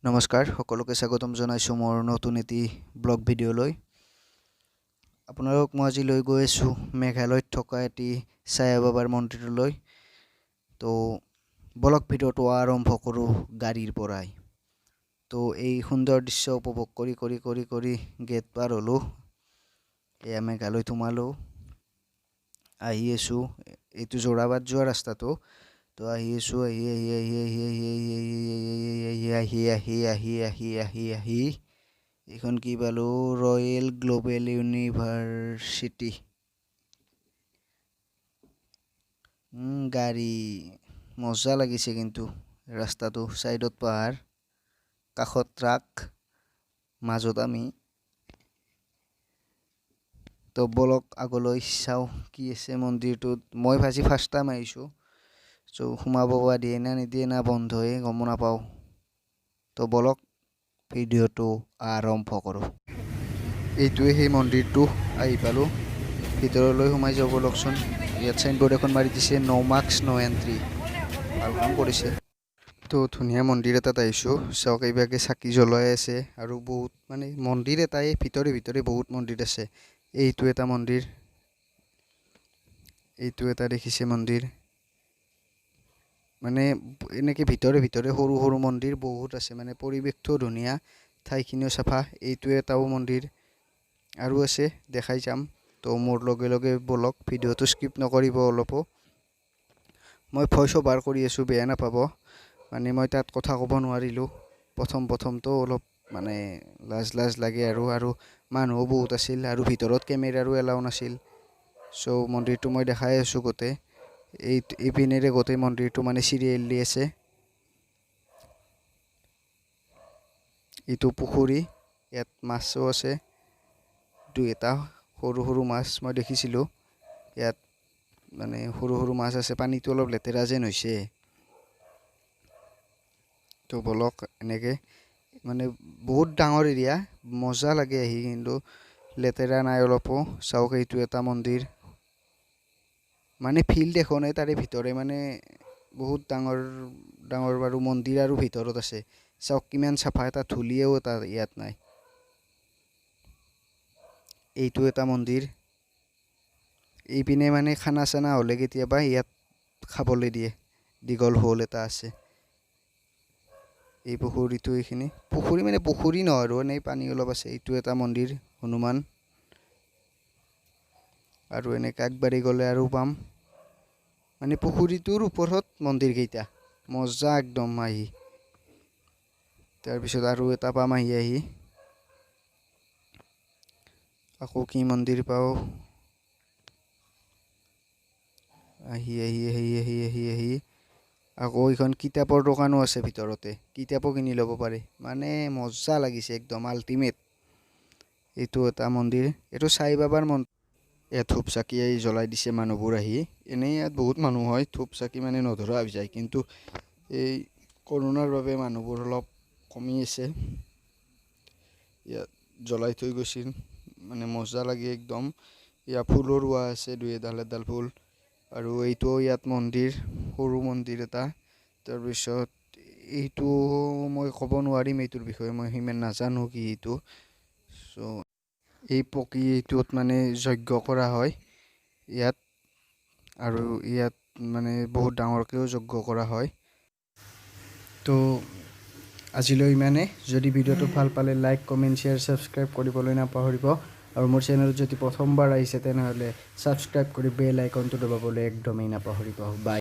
নমস্কাৰ, সকলোকে স্বাগতম জনাইছোঁ মোৰ নতুন এটি ব্লগ ভিডিঅ'লৈ। আপোনালোক মই আজি লৈ গৈ আছোঁ মেঘালয়ত থকা এটি ছায়া বাবাৰ মন্দিৰলৈ। তো বলক, ভিডিঅ'টো আৰম্ভ কৰোঁ গাড়ীৰ পৰাই। তো এই সুন্দৰ দৃশ্য উপভোগ কৰি কৰি কৰি কৰি গেট পাৰ হ'লোঁ। এয়া মেঘালয়ত সোমালোঁ, আহি আছোঁ। এইটো যোৰাবাট যোৱা ৰাস্তাটো। তো আহি আছোঁ, আহি আহি আহি আহি আহি আহি আহি আহি আহি আহি আহি আহি এইখন কি পালোঁ, ৰয়েল গ্ল'বেল ইউনিভাৰ্চিটি। গাড়ী মজা লাগিছে কিন্তু ৰাস্তাটো, ছাইডত পাহাৰ, কাষত ট্ৰাক, মাজত আমি। তো বলক আগলৈ চাওঁ কি আছে মন্দিৰটোত। মই আজি ফাৰ্ষ্ট টাইম আহিছোঁ, চ' সোমাব বা দিয়ে না নিদিয়ে না বন্ধয়ে গম নাপাওঁ। তো বলক ভিডিঅ'টো আৰম্ভ কৰোঁ। এইটোৱে সেই মন্দিৰটো, আহি পালোঁ। ভিতৰলৈ সোমাই যাওঁ ব'লকচোন। ইয়াত চাইনবোৰ্ড এখন মাৰি দিছে, ন' মাস্ক ন' এণ্ট্ৰি। ভাল কাম কৰিছে। তো ধুনীয়া মন্দিৰ এটাত আহিছোঁ। চাওক, এইভাগে চাকি জ্বলাই আছে আৰু বহুত মানে মন্দিৰ এটাই ভিতৰে ভিতৰে বহুত মন্দিৰ আছে। এইটো এটা মন্দিৰ, এইটো এটা দেখিছে মন্দিৰ। মানে এনেকৈ ভিতৰে ভিতৰে সৰু সৰু মন্দিৰ বহুত আছে। মানে পৰিৱেশটোও ধুনীয়া, ঠাইখিনিও চাফা। এইটো এটাও মন্দিৰ আৰু আছে, দেখাই যাম। তো মোৰ লগে লগে ব'লক, ভিডিঅ'টো স্কিপ নকৰিব অলপো। মই ভইচ অভাৰ কৰি আছোঁ, বেয়া নাপাব। মানে মই তাত কথা ক'ব নোৱাৰিলোঁ প্ৰথম প্ৰথমটো, অলপ মানে লাজ লাজ লাগে আৰু আৰু মানুহো বহুত আছিল আৰু ভিতৰত কেমেৰাৰো এলাউ নাছিল। চ' মন্দিৰটো মই দেখাই আছোঁ গোটেই। এই এইপিনেৰে গোটেই মন্দিৰটো মানে চিৰিয়েলি আছে। এইটো পুখুৰী, ইয়াত মাছো আছে, দুই এটা সৰু সৰু মাছ মই দেখিছিলোঁ। ইয়াত মানে সৰু সৰু মাছ আছে, পানীটো অলপ লেতেৰা যেন হৈছে। তো ব'লক, এনেকৈ মানে বহুত ডাঙৰ এৰিয়া, মজা লাগে আহি, কিন্তু লেতেৰা নাই অলপো। চাওক, এইটো এটা মন্দিৰ, মানে ফিল্ড এখনে তাৰে ভিতৰে মানে বহুত ডাঙৰ ডাঙৰ বাৰু মন্দিৰ আৰু ভিতৰত আছে। চাওক কিমান চাফা, এটা ধূলিও এটা ইয়াত নাই। এইটো এটা মন্দিৰ। এইপিনে মানে খানা চানা হ'লে কেতিয়াবা ইয়াত খাবলৈ দিয়ে, দীঘল হল এটা আছে। এই পুখুৰীটো, এইখিনি পুখুৰী মানে পুখুৰী নহয় আৰু এনেই পানী অলপ আছে। এইটো এটা মন্দিৰ, হনুমান। আৰু এনেকৈ আগবাঢ়ি গ'লে আৰু পাম মানে পুখুৰীটোৰ ওপৰত মন্দিৰকেইটা, মজা একদম আহি। তাৰপিছত আৰু এটা পাম আহি আহি, আকৌ কি মন্দিৰ পাওঁ। আহি আহি আহি আহি আহি আহি আকৌ এইখন কিতাপৰ দোকানো আছে ভিতৰতে, কিতাপো কিনি ল'ব পাৰে। মানে মজা লাগিছে একদম আল্টিমেট। এইটো এটা মন্দিৰ, এইটো সাই বাবাৰ মন্দিৰ। ইয়াত ধূপ চাকি আহি জ্বলাই দিছে মানুহবোৰ আহি। এনেই ইয়াত বহুত মানুহ হয়, ধূপ চাকি মানে নধৰা হৈ যায়, কিন্তু এই কৰোণাৰ বাবে মানুহবোৰ অলপ কমি আছে। ইয়াত জ্বলাই থৈ গৈছিল, মানে মজা লাগে একদম। ইয়াত ফুলো ৰোৱা আছে, দুই এডাল এডাল ফুল। আৰু এইটো ইয়াত মন্দিৰ, সৰু মন্দিৰ এটা। তাৰপিছত এইটো মই ক'ব নোৱাৰিম, এইটোৰ বিষয়ে মই সিমান নাজানো কি এইটো। চ' এই পকী এইটোত মানে যজ্ঞ কৰা হয় ইয়াত, আৰু ইয়াত মানে বহুত ডাঙৰকৈও যজ্ঞ কৰা হয়। তো আজিলৈ ইমানে। যদি ভিডিঅ'টো ভাল পালে লাইক, কমেণ্ট, শ্বেয়াৰ, ছাবস্ক্ৰাইব কৰিবলৈ নাপাহৰিব। আৰু মোৰ চেনেলত যদি প্ৰথমবাৰ আহিছে তেনেহ'লে ছাবস্ক্ৰাইব কৰি বেল আইকনটো দবাবলৈ একদমেই নাপাহৰিব। বাই।